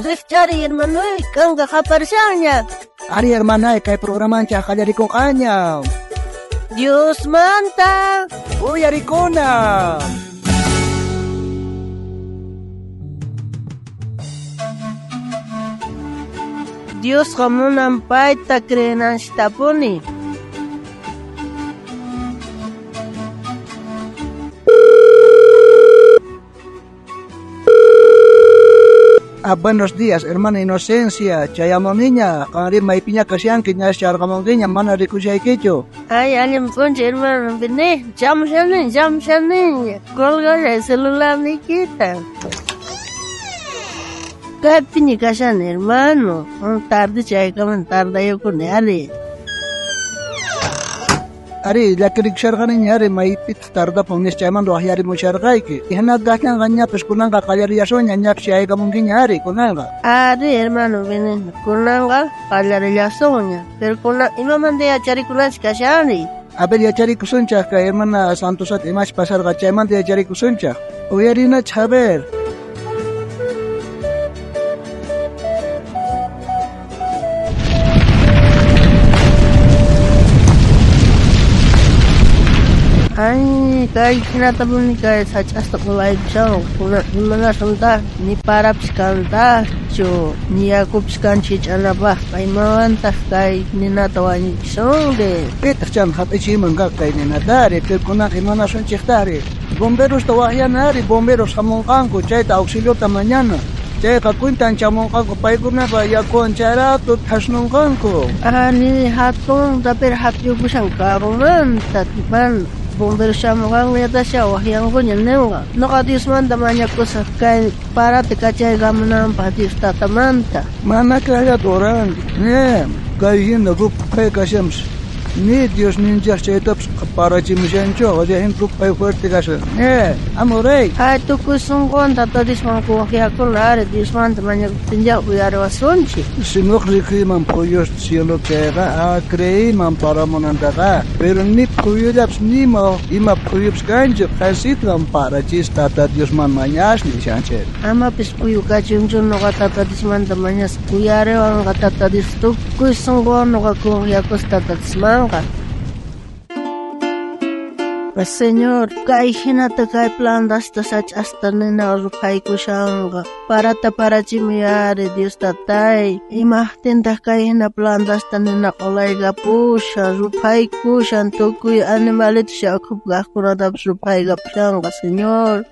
Rijch'ariy, hermanoy, kanka qaparishanña. Ari, hermanay, kay programanchej qallarikunqaña. Diosmanta Uyarikuna. Diosqa munan payta creenanchiktapuni. Ah, buenos días, hermana Inocencia. Chayamuniña, qanri maypiña kashanki, ña charqamunkiña, mana rikushaykichu. Ay, allin p'unchay, hermano, vine, chamushani, chamushani. Colgallay celularniykita. Kaypiña kashani, hermano. Tarde chaykaman tardayukuni, ari. Ari, llakirikusharqaniña, ari, maypitaq tardapun nispa chaymanta waqyarimusharqayki. Hina kaqtinqa ñapis kunanqa qallarillasunña, ñapis chaykamunkiña, ari, kunanqa. Ari, hermano, vine, kunanqa qallarillasunña. Pero kunan imamanta yacharikunanchik kashani? A ver, yacharikusunchaq kay hermana Santosata imash pasarqa chaymanta yacharikusunchaq. Uyarinachik, a ver. Ay, kay hinatapuni kay sach'asta q'ulaykushan, kunan imanasuntaq, ni parapis kantaqchu, ni yakupis kanchu hich'anapaqqa, imawantaq kay ninata wañuchisunri. Pitaq chanta hap'ichiyman kaq kay ninatari, pero kunanqa imanasunchiktari. Bomberosta waqyana ari, bomberos hamunqanku, chayta auxiliota mañana. Chayqa cuentan chamunqanku, paykunaqa yakuwan chayrato thasnunqanku. Ari, hatunta pero hap'iyukushan karumanta, man bomberos shamunqankuñatasha waqyankuña ninqa. Nuqa Diosmanta mañakusaq kay parata kachaykamunanpaq Dios tatamanta. Mana kaqllata oranki, ne, kay hina ruphay kashanpis. Ni Dios ninchaq chaytapis parachimushanchu, chay hina ruphay fuerte kashan. Ne, amuray. Ay, tukuy sunquwan tata Diosman confiakuna, ari, Diosmanta mañakuptinchá uyariwasunchik. Si nuqa rikuyman phuyusta cielo chayqa, a creeyman paramunantaqa, pero ni phuyullapis nima ima phuyupis kanchu, qhasitan parachis tata Diosman mañas nishanchik. Amapis phuyu kachunchu nuqa tata Diosmanta mañaspa uyariwanqa tata Dios, tukuy sunquwan nuqa confiakuspa tata Diosmanqa. Señor, kay hinata kay plantasta sach'asta nina ruphaykushanqa. Parata parachimuy ari, Dios tatay. Imaqtintaq kay hina plantasta nina q'ulaykapushan, ruphaykushan, tukuy animalitos ukhupi kaqkunatapis ruphaykapushanqa, Señor.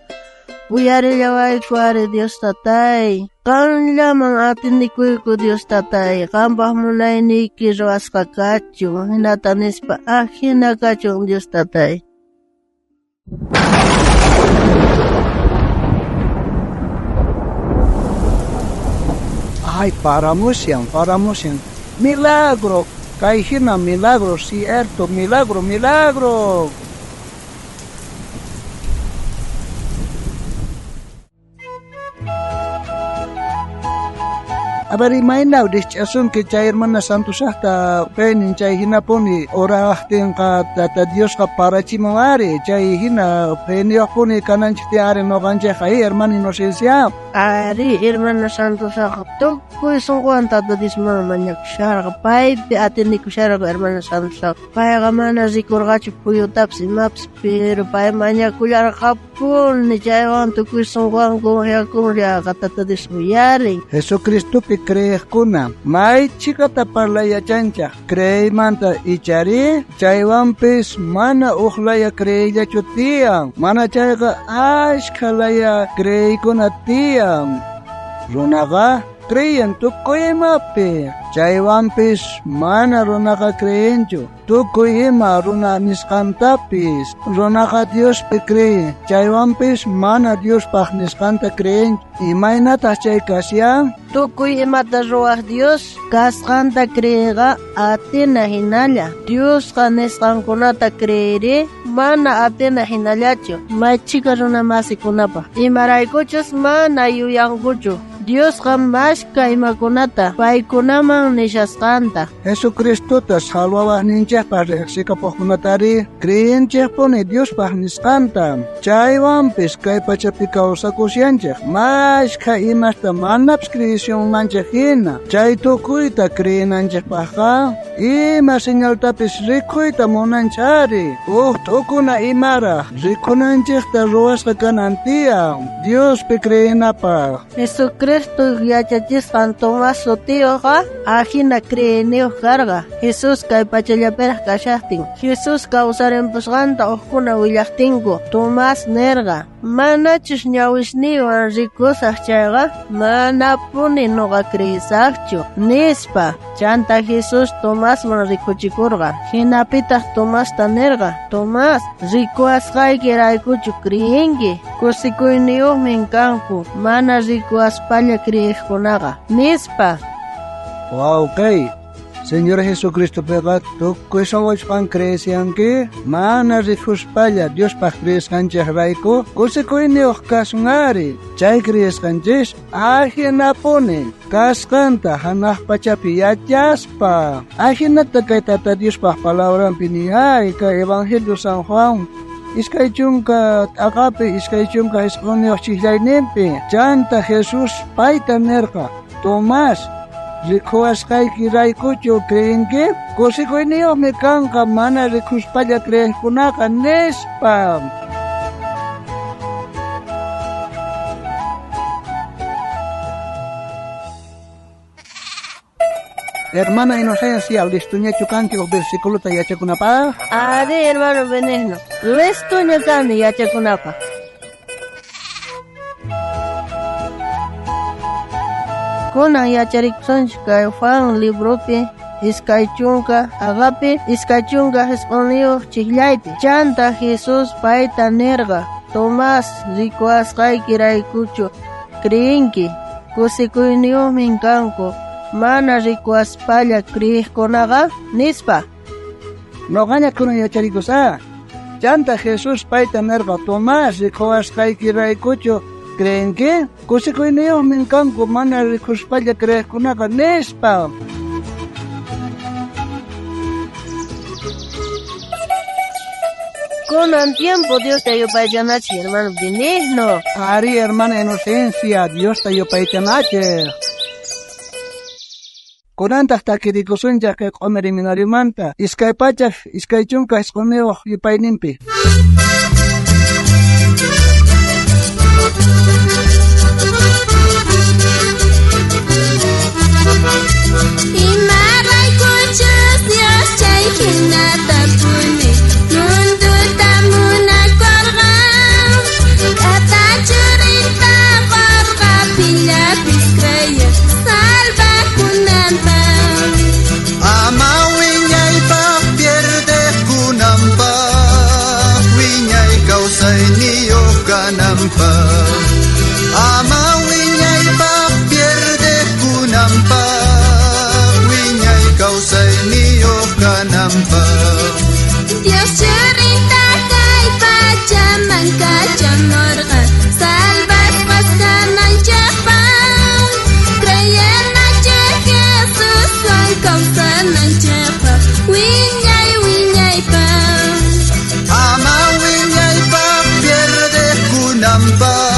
Uyarillawayku ari, Dios tatay. Qanllaman atinikuyku, Dios tatay. Qanpaq munayniyki ruwasqa kachun. Hinata nispa, ajina kachun, Dios tatay. Ay, paramushan, paramushan. Milagro, kay hina milagro, cierto, milagro, milagro. A ver, imayna rijch'asunki chay hermana Santosaqta paynin chay hinapuni oraqtinqa tata Diosqa parachimun ari, chay hina feyniyuqpuni kananchik tiyan ari nuqanchikqa, hermana Inocencia. Ari, hermana Santosaqqa tukuy sunquwan tata Diosman mañakusharqa, paypi atinikusharqa hermana Santosaqqa. Payqa mana rikurqachu phuyutapis imapis, pero pay mañakullarqapuni, chaywan tukuy sunquwan confiakunriaqa tata Dios uyarin. Jesucristopi creeqkuna may chhikata parlay yachanchaq creeymanta ichari, chaywanpis mana uj laya creeyllachu tiyan, mana chayqa ashkha laya creeykuna tiyan. Runaqa creyen tukuy imapi, chaywanpis mana runaqa creenchu tukuy ima runa nisqantapis. Runaqa Diospi creen, chaywanpis mana Diospaq nisqanta creen. Imaynataq chay kashan? Tukuy imata ruwaq Dios kasqanta creeyqa atina hinalla. Diosqa nisqankunata creeri mana atina hinallachu. May chhika runa masikunapaq imaraykuchus mana yuyankuchu. Diosqa mashka imakunata paykunaman nishasqanta. Jesucristota salvawajninchejpaj rejsikapojkunatari creenchejpuni Diospaj nisqanta. Chaywanpis kay pachapi kawsakushanchej mashkha imasta manapis creeshunmanchej hina. Chay tukuyta creenanchejpajqa ima señaltapis rikuyta munanchej ari. Uj t'ukuna imaraj rikunanchejta ruwasqa kanan tiyan Diospi creenapaj. Jesucristo yachachisqan Tomás sutiyuqqa ajina creeyniyuq karqa. Jesús kay pachallapiraj kashajtin. Jesús kawsarimpusqanta ujkuna willajtinku Tomás nerqa: Manachus ñawisniywan rikusaj chayqa manapuni noqa creesajchu, nispa. Chanta Jesús Tomasman rikuchikurqa. Jinapitaj Tomasta nerqa: Tomás, rikuwasqaykiraykuchu creenki? Kusikuyniyuqmin kanku mana rikuwaspalla creejkunaqa, nispa. Wawqey, Señor Jesucristopiqa tukuy sonqochpan creesyanki, mana rikuspalla Diospaj creesqanchejrayku kusikuyniyuq kasun ari. Chay creesqanchis ajinapuni kasqanta hanaq pachapi yachaspa. Ajinata kay Tata Diospaj palabranpi niyay kay Evangelio San Juan 20 t'aqapi 29 chijllayninpi. Chanta Jesús payta nerqa: Tomás, rikuwasqaykiraykuchu creenki? Kusikuyniyuqmi kanqa mana rikuspalla creejkunaqa, nispa. Hermana Inocencia, listoñachu kanki uj versículota yachakunapaj? Ari, hermano Benigno, listoña kani yachakunapaj. Kunan yacharikusunchik kay Juan libropi 20 t'aqapi 29 chijllaypi. Chanta Jesús payta nerqa: Tomás, rikuwasqaykiraykuchu creenki? Kusikuyniyuqmin kanku mana rikuwaspalla creejkunaqa, nispa. Noqaña kunan yacharikusaj. Chanta Jesús payta nerqa: Tomás, rikuwasqaykiraykuchu creenki? Kusikuyniyuqmin kanku mana rikuspalla creejkunaqa, nispa. Kunan tiempo Diosta yupaychanachej, hermano Benigno. Ari, hermana Inocencia, Diosta yupaychanachej. Kunantaj takirikusunchej kay q'omer seminariomanta 229 yupayninpi. Imaraykuchus Dios chay jinatapuni mundota munakorqa, k'ata churinta qorqa pillapis creer salvakunanpaj. Ama wiñaypaj pierdejkunanpaj, wiñay kawsayniyuq kananpaj. Ama wiñaypaj pierdejkunanpaj, wiñay kawsayniyuq kananpaj. Dios churinta kay pachaman kachamorqa, salvasqas kananchejpaj, creyenachej Jesuswan kawsananchejpaj, wiñay wiñaypaj. Ama wiñaypaj pierdejkunanpaj,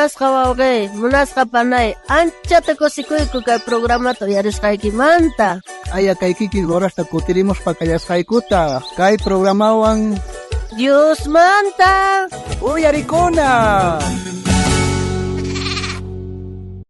Munasqa wawqey, munasqa panay, anchata kusikuyku kay programata uyarisqaykimanta. Aya kay kikin horasta kutirimuspa kallasqaykuta kay programawan Diosmanta uyarikuna.